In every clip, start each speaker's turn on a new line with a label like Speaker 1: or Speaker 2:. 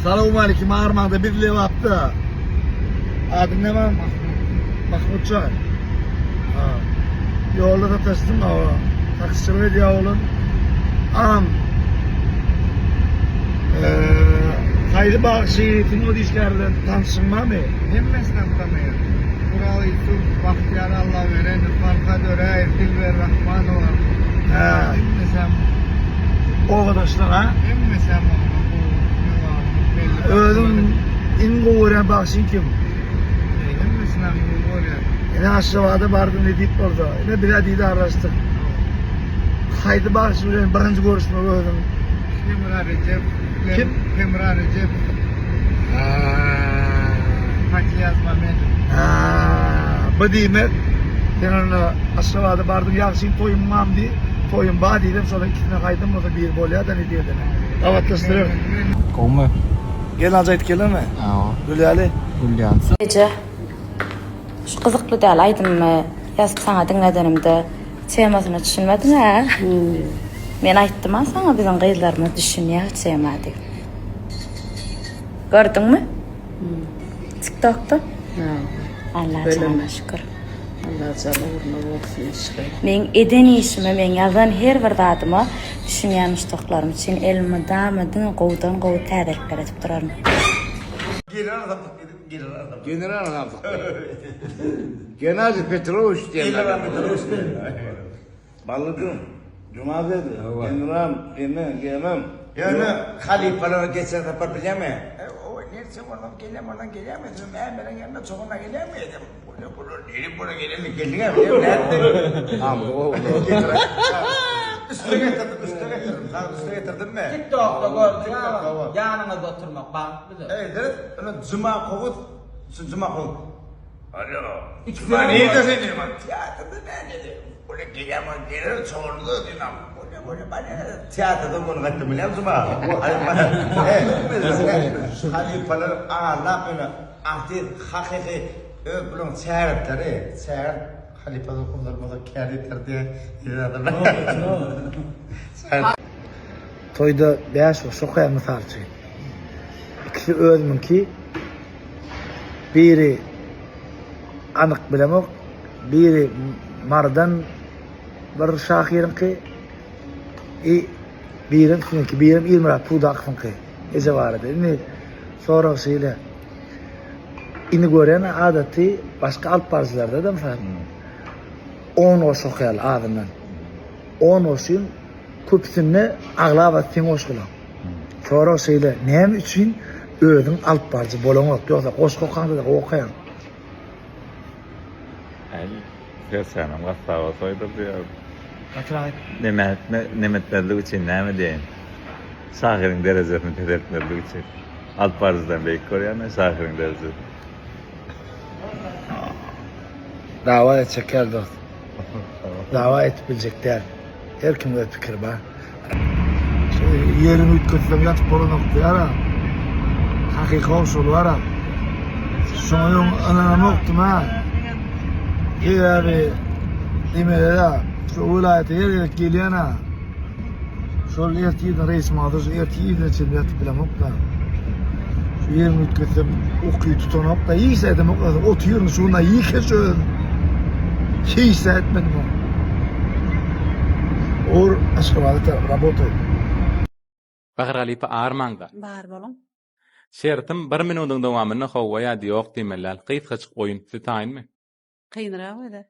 Speaker 1: Salowmalikim armaňda biz Lebapda. Adyň näme? Mahmutjan. Ha. Ýolda sataşdym awa. Taksiçilik edýär oglan. Agam. Eee, haýsy bagşy, sungat işgäri bilen tanşyň barmy?
Speaker 2: Hemmesinem tanaýan. Kural Ýusuf, Bagtyýar Allaberenow, Farhad Öräýew, Dilber Rahmanowa.
Speaker 1: Hä.
Speaker 2: Hemmesem
Speaker 1: Obadaşlar ha?
Speaker 2: Hemmesem oba gowy belli.
Speaker 1: Özüň iň gowy görýän bagşyň kim?
Speaker 2: Hemmesinem gowy görýän.
Speaker 1: Ine Aşgabada bardym nesip bolsa. Ine biz-ä didarlaşdyk. Haýsy bagşy bilen birinji görüşmek özüň?
Speaker 2: Hemra Rejep.
Speaker 1: Kim?
Speaker 2: Hemra Rejep. Hajiýaz Mamedow.
Speaker 1: Bu diýmek, sen onda Aşgabada bardyň, ýagşyň toýuň bam diý, toýum bar diýsem, şonuň ikisine haýsam bolsa biri bolýar-da netijede. Gabatlaşdyrar.
Speaker 3: Gowmy?
Speaker 1: Gelnalyjy aýdyp gelermi?
Speaker 3: Hawa.
Speaker 1: Gülýaly?
Speaker 3: Gülýaly.
Speaker 4: Eje, şu gyzykly däl aýdymymy ýazyp saňa diňledenimde temasyna düşünmediň-ä? Men aýtdym-a saňa biziň gyzlarymyz düşünýär tema diýip. Gördüňmi? TikTokda? Allajana şükür.
Speaker 5: Allajan ugruna bolsun işleri.
Speaker 4: Meň eden işime, meň ýazan her bir zadyma düşünýän muşdaklarym üçin elmydama diňe gowudan gowy täzelikler edip duraryn.
Speaker 6: General adamsyk. Genadiy Petrowiç diýen.
Speaker 1: General Petrowiç diýen.
Speaker 6: Ballyjum, Juma geldi. General, ene, gelin.
Speaker 7: Ýöne halypalara geçen sapar bilýäňmi? O nirse ondan gelýän, ondan gelýärmi? Mä meniň ýanymda çoguna gelýärmi dedim. Bular bular nirip buna geleni geldiňä bilýän nätdi?
Speaker 6: Hamzy gowy.
Speaker 7: Üste getirdim, üste getirdim. Sag üste getirdim mi?
Speaker 8: TikTokda gördük Ýanyňyzda oturmak bagt bize.
Speaker 7: Eý, seret, ine Juma Kowus, şu Juma Kowus. Alo. Juma nirde sen diýdim. Teatrda näme Bular gelýän bolup geler, çorluda diýdim. Bular bular bana teatrda bunu gaýtdym bilýän Juma. Halypalar arlap ýöne artist hakyky öz bularyň çägirtleri, çägirt halypalar uzalmasa kär ýeter diýen adamlar.
Speaker 1: Toýda bäş goşgy okaýan mysal üçin. Ikisi özümiňki, biri anyk bilemok, biri Marydan bir şahyryňky, i birem siziňki, birem Ilmyrat Pudakowyňky eje barada. Indi sorag şeýle. Indi gören adaty başga alyp baryjylarda-da mysal on goşgy okaýarlar azyndan. On goşgyň köpüsinde aglaba seň goşgulaň. Sorag şeýle, näme üçin özüň alyp baryjy bolaňok, ýogsa goşgy okaňda-da gowy okaýaň.
Speaker 9: Äý, serçänem gassaba soýdurdy ýa.
Speaker 1: Gatyrak aýt.
Speaker 9: Neme etme, neme etmezlik üçin näme diýeýin? Şahyryň derejesini peseltmezlik üçin. Alyp baryjydan beýik görýän men şahyryň derejesini.
Speaker 1: Dawa etjek däl dost. Dawa edip biljek däl. Her kimiň öz pikiri bar. Ýeriňi üýtgetseň ýatyp bolanok diýýär-ä. Hakyky şol bar-a. Şoňa öň ynanamokdym-a. Sebäbi diýmeli-dä, şu welaýata her gezek gelýän-ä. Şol ertirden reýs bardy, şu ertir irden çenli ýatyp bilemok-da. Şu ýerimi üýtgetsem uky tutanok-da, hiç zat edemok özüm. Otyryn şunda ýeke özüm. Hiç zat etmedim. Or Aşgabada tarap rabotaý.
Speaker 10: Bahar halypa armaňda.
Speaker 5: Bar boluň.
Speaker 10: Şertim bir minudyň dowamynda howwa ýa-da ýok diýmeli däl. Gysgajyk oýun. Siz taýynmy?
Speaker 5: Kynrak özi.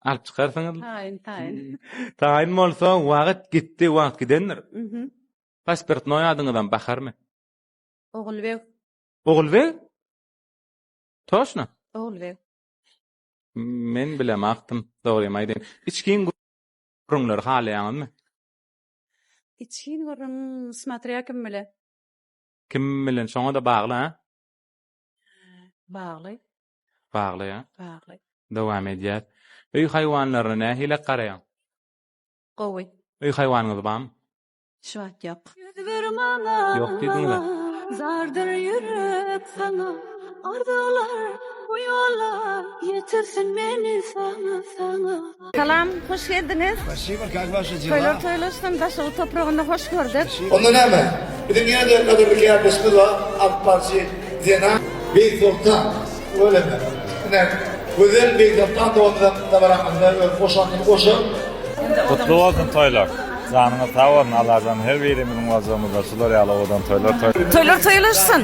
Speaker 10: Alyp çykarsyňyz.
Speaker 5: Taýyn, taýyn.
Speaker 10: Taýyn bolsa wagt gitdi, wagt gidendir.
Speaker 5: Mhm.
Speaker 10: Pasportnoý adyňyzam Baharmy?
Speaker 5: Ogulbeg.
Speaker 10: Ogulbeg? Toşna?
Speaker 5: Ogulbeg.
Speaker 10: Men bilemakdym, dogrymy aýdaýyn. Içgin gürrüňleri halaýaňyzmy?
Speaker 5: Içgin gürrüň, smotrýa kim bilen.
Speaker 10: Kim bilen, şoňa-da bagly, hä?
Speaker 5: Bagly.
Speaker 10: Bagly, hä?
Speaker 5: Bagly.
Speaker 10: Dowam edýäs. Öý haýwanlaryna nähili garaýaň?
Speaker 5: Gowy.
Speaker 10: Öý haýwanyňyz barmy?
Speaker 5: Şu wagt ýok.
Speaker 11: 101 maňa
Speaker 10: Ýok diýdiňiz-ä.
Speaker 11: Zardyr ýürek saňa Arzuwlar bu ýola Ýetirsin meni saňa saňa.
Speaker 4: Salam, hoş geldiňiz.
Speaker 1: Spasibo, kak waşe dela?
Speaker 4: Toýlar toýlaşsyn, Daşoguz topragynda hoş gördük.
Speaker 1: Onda näme? Biziň ýene-de gadyrly kärdeşimiz bar, alyp baryjy zenan Begsoltan. Tüweleme. Ine, gözel Begsoltan doganymyzam dabaramyzda öz goşandyny goşar.
Speaker 9: Gutly bolsun toýlar. Janyňyz sag bolsun Allajan her birimiziň boljagymyzda şular ýaly owadan toýlar toý.
Speaker 5: Toýlar toýlaşsyn.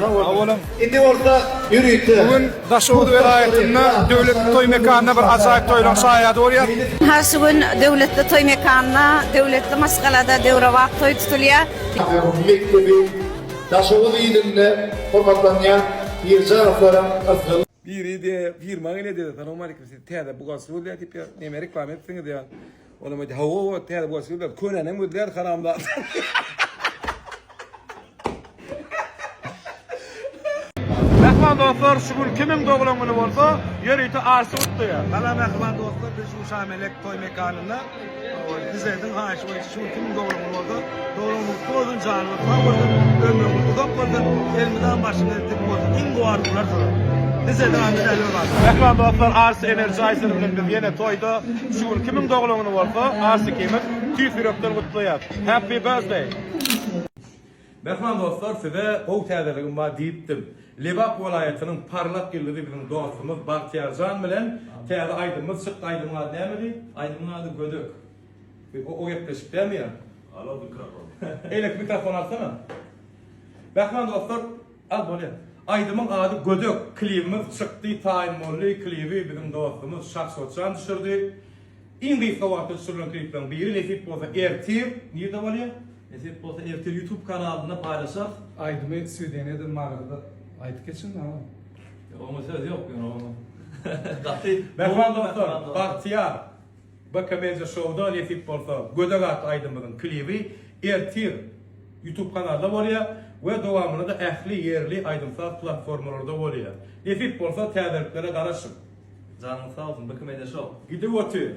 Speaker 1: Indi bolsa ýörite.
Speaker 2: Bu gün Daşoguz welaýatynda Döwletli toý mekanynda bir ajaýyp toýlaryň şaýady bolýar.
Speaker 5: Ha şu gün Döwletli toý mekanynda, döwletli maşgalada döwrebap toý tutulýar.
Speaker 1: Mekdebi Daşoguz ilinde hormatlanýan Pirjanowlaryň ysgy.
Speaker 3: Biri diýýär, firma gelýär diýýär, Salowmaleýkim, siz täze buhgalter gözleýär diýip ýa, neme reklama etdiňiz ýa. Olam aýdýar, hawa, hawa, täze buhgalter gözleýär, könänem gözleýär, haramzada.
Speaker 2: Mähriban dostlar, şu gün kimiň doglan güni bolsa, ýörite arşy gutlaýar.
Speaker 7: Salam mähriban dostlar, biz şu Şamelek toý mekanynda Bizlerden haýyş boýunça şu gün kimiň doglan güni bolsa, doglan güni gutly bolsun, janyňyz sag bolsun, ömrüňiz uzak bolsun, elmydam başyňyz dik bolsun, iň gowy arzuwlar size.
Speaker 2: Bizlerden Mähriban dostlar, Arşy Energizer bilen biz ýene toýda. Şu gün kimiň doglan güni bolsa, Arşy ikimiz tüýs ýürekden gutlaýas. Happy birthday! Mähriban dostlar size gowy täzeligim bar diýipdim. Lebap welaýatynyň parlak ýyldyzy biziň dostumyz Bagtyýarjan bilen täze aýdymymyz çykdy aýdymyň ady nämedi?
Speaker 12: Aýdymyň ady Gödek.
Speaker 2: O gepleşik dälmi ýa?
Speaker 12: Alo mikrofon.
Speaker 2: Eýleki mikrofony alsana. Mähriban dostlar al bolýa. Aýdymyň ady Gödek klibimiz çykdy taýyn boldy klibi biziň dostumyz Şahsotjan düşürdi. Iň gysga wagtda düşürilen klipleriň biri nesip bolsa ertir nirde bolýa?
Speaker 12: Nesip bolsa ertir youtube kanalynda paýlaşarys.
Speaker 3: Aýdymy swideniýa eden barada aýdyp geçiň agam.
Speaker 12: Ýok oňa söz ýok ýöne oňa gaty
Speaker 2: Mähriban dostlar Bagtyýar BK Media Showda nesip bolsa Gödek atly aýdymymyzyň klibi ertir youtube kanalda bolýa we dowamynda-da ähli ýerli aýdym-saz platformalarda bolýa. Nesip bolsa täzeliklere garaşyň.
Speaker 12: Janyňyz sag bolsun BK Media Show.
Speaker 2: Gidip otyr.